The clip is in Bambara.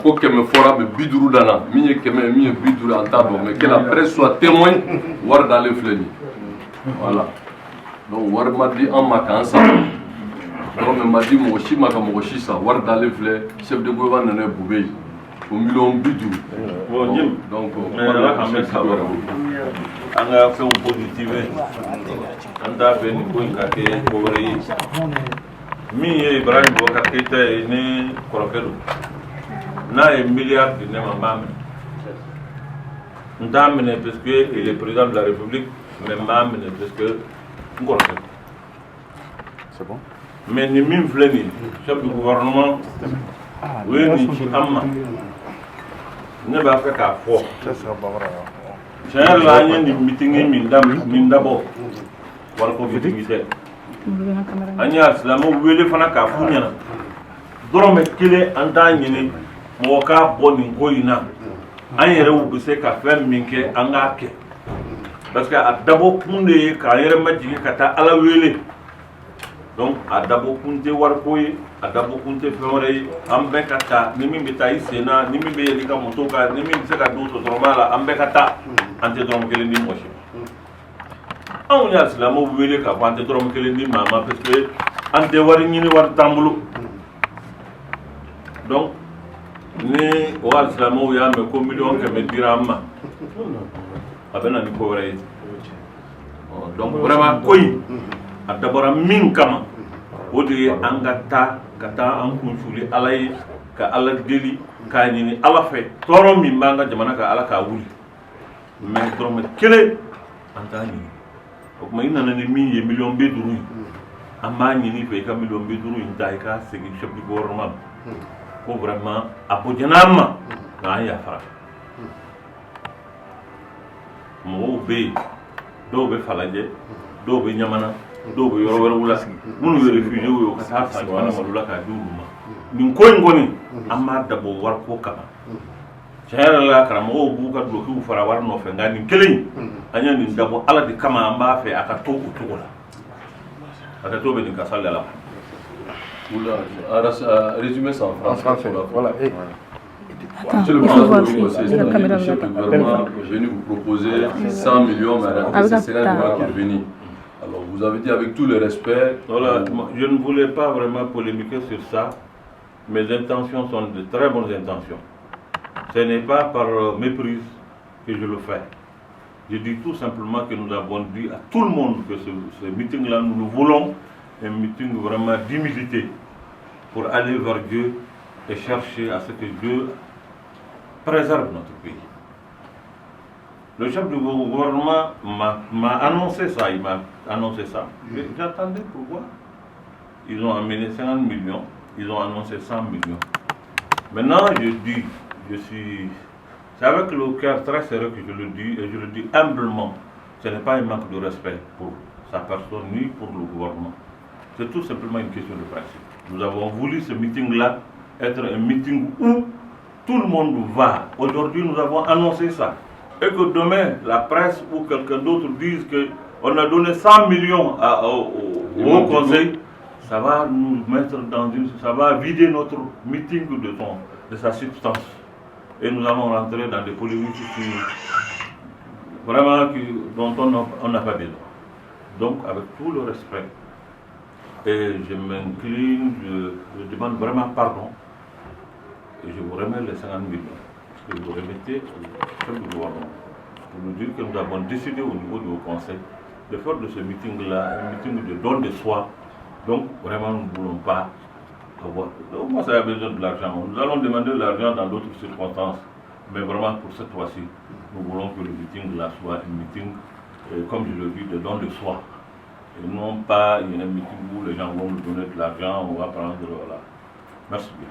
Ko 100 fɔra, mais 50 danna. Min ye 100, min ye 50, an t'a dɔn, mais que la presse soit témoin, wari dalen filɛ nin ye. Voilà, donc wari ma di an ma k'an san, dɔrɔmɛ ma di mɔgɔ si ma ka mɔgɔ si san. Wari dalen filɛ, chef de gouvernement nana Bube o miliyɔn 50. Bon, Jim, donc mais ala k'an bɛ sabara, an ka fɛnw positive, an t'a fɛ nin ko in ka kɛ ko wɛrɛ ye. Min ye Ibrahim Boubacar Keïta ye, ne kɔrɔkɛ don. N'a ye miliyari di ne ma, n b'a minɛ. N t'a minɛ parce que il est président de la République, mais n b'a minɛ parce que n kɔrɔkɛ don. C'est bon. Mais nin min filɛ nin ye, chef du gouvernement, u ye nin ci an ma, ne b'a fɛ k'a fɔ. Ça sera bambara. Tiɲɛ yɛrɛ la, an ye nin meeting min daminɛ, nin dabɔ wariko meeting tɛ. An y'a silamɛw wele fana k'a f'u ɲɛna, dɔrɔmɛ 1 an t'a ɲini mɔgɔ k'a bɔ nin ko in na. An yɛrɛw bɛ se ka fɛn min kɛ, an k'a kɛ, parce que a dabɔ kun de ye k'an yɛrɛ majigin ka taa Ala wele. Donc a dabɔ kun tɛ wariko ye, a dabɔ kun tɛ fɛn wɛrɛ ye. An bɛɛ ka taa, ni min bɛ taa i sen na, ni min bɛ yɛlɛ i ka moto kan, ni min bɛ se ka don sotɔrɔma la, an bɛɛ ka taa. An tɛ dɔrɔmɛ 1 di mɔgɔ si ma. Anw y'a silamɛw wele k'a fɔ an tɛ dɔrɔmɛ 1 di maa ma, parce que an tɛ wari ɲini, wari t'an bolo. Donc ni o silamɛw y'a mɛn ko miliyɔn 100 dira an ma, a bɛ na ni ko wɛrɛ ye. Donc vraiment, ko in a dabɔra min kama, o de ye an ka taa, ka taa an kunsuli Ala ye, ka Ala deli, k'a ɲini Ala fɛ, tɔɔrɔ min b'an ka jamana kan, Ala k'a wuli. Mais dɔrɔmɛ 1 an t'a ɲini. O tuma, i nana ni min ye, miliyɔn 50 ye, an b'a ɲini fɛ i ka miliyɔn 50 in ta, i k'a segin chef du gouvernement ma, ko vraiment a bonyana an ma, nka an yafara. Mɔgɔw bɛ yen, dɔw bɛ Falajɛ, dɔw bɛ Ɲamana, dɔw bɛ yɔrɔ wɛrɛw la, minnu ye réfugiés ye, u ka taa san jamana malo la k'a di olu ma. Nin ko in kɔni, an b'a dabɔ wariko kama. Tiɲɛ yɛrɛ la, karamɔgɔw b'u ka dulokiw fara wari nɔfɛ, nka nin kelen in, an ye nin dabɔ Ala de kama. An b'a fɛ a ka to o cogo la, a ka to bɛ nin ka sali la. Oula, résumé ça en En français. français. Voilà. Et Attends, Monsieur le il faut président voir du si Conseil, la caméra le chef va du gouvernement est venu vous proposer 100 millions, mais en réalité, Avec c'est un 50 millions qui est venu. Alors, vous avez dit avec tout le respect. Voilà, moi, je ne voulais pas vraiment polémiquer sur ça. Mes intentions sont de très bonnes intentions. Ce n'est pas par méprise que je le fais. Je dis tout simplement que nous avons dit à tout le monde que ce meeting-là, nous le voulons, un meeting vraiment d'humilité pour aller vers Dieu et chercher à ce que Dieu préserve notre pays. Le chef du gouvernement m'a annoncé ça, il m'a annoncé ça. J'attendais pour voir. Ils ont amené 50 millions, ils ont annoncé 100 millions. Maintenant, je dis, je suis. C'est avec le cœur très sérieux que je le dis, et je le dis humblement. Ce n'est pas un manque de respect pour sa personne ni pour le gouvernement. C'est tout simplement une question de principe. Nous avons voulu ce meeting-là être un meeting où tout le monde va. Aujourd'hui, nous avons annoncé ça. Et que demain, la presse ou quelqu'un d'autre dise qu'on a donné 100 millions au Conseil, ça va nous mettre dans une. Ça va vider notre meeting de sa substance. Et nous allons rentrer dans des polémiques qui, vraiment, dont on n'a pas besoin. Donc, avec tout le respect, et je m'incline, je demande vraiment pardon, et je vous remets les 50 millions que vous remettez au chef du gouvernement pour nous dire que nous avons décidé au niveau du Haut Conseil de faire de ce meeting-là un meeting de don de soi. Donc, vraiment, nous ne voulons pas avoir. Donc, moi, ça a besoin de l'argent. Nous allons demander de l'argent dans d'autres circonstances. Mais vraiment, pour cette fois-ci, nous voulons que le meeting-là soit un meeting, comme je le dis, de don de soi. Et non pas un meeting où les gens vont nous donner de l'argent, on va prendre. Voilà. Merci bien.